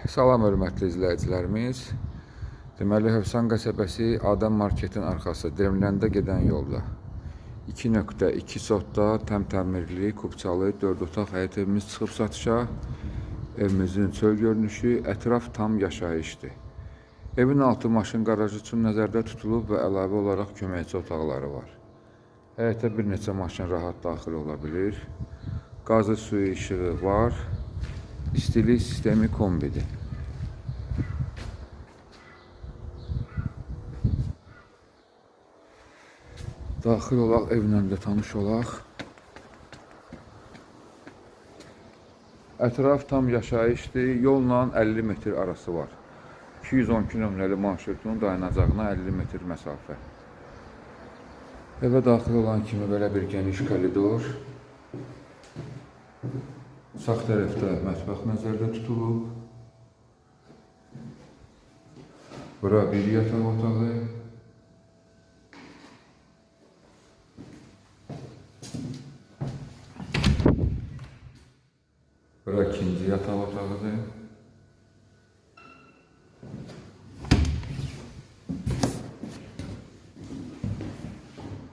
Salam hörmətli izləyicilərimiz. Deməli Hövsan qəsəbəsi Adəm Marketin arxası Dremləndə gedən yolda 2.2 sotda təmtəmirli, kupçalı 4 otaq həyət evimiz çıxıb satışa. Evimizin çöl görünüşü, ətraf tam yaşayışdır. Evin altı maşın qarajı üçün nəzərdə tutulub və əlavə olaraq köməkçi otaqları var. Həyətə bir neçə maşın rahat daxil ola bilir. Qazı, suyu, işığı var. İstilik sistemi kombidir. Daxil olaq, evlə də tanış olaq. Ətraf tam yaşayışdır. Yolla 50 metr arası var. 212 nömrəli marşrutun dayanacağına 50 metr məsafə. Evə daxil olan kimi belə bir geniş koridor. Sağ tərəfdə mətbəx nəzərdə tutulub. Bura bir yataq otağı. Bura ikinci yataq otağıdır.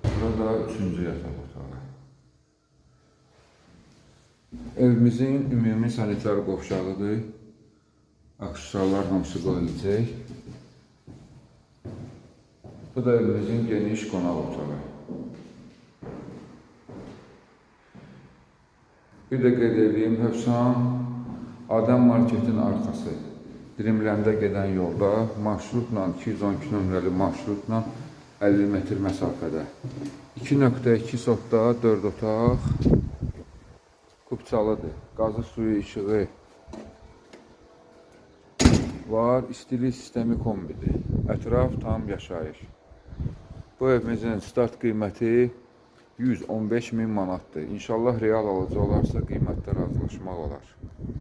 Bura da üçüncü yataq otağı. Evimizin ümumi sanitar qovşağıdır. Aksesuarlar hamısı qoyulacaq. Bu da evimizin geniş qonaq otağı. Bir də qeyd edeyim, Hövsan Adəm Marketin arxası. Drimləndə gedən yolda marşrutla 212 nömrəli marşrutla 50 metr məsafədə. 2.2 sotda 4 otaq kupçalıdır. Qazı, suyu, işığı var. İstilik sistemi kombidir. Ətraf tam yaşayış. Bu evimizin start qiyməti 115 min manatdır. İnşallah real alıcı olarsa qiymətdə razılaşmaq olar.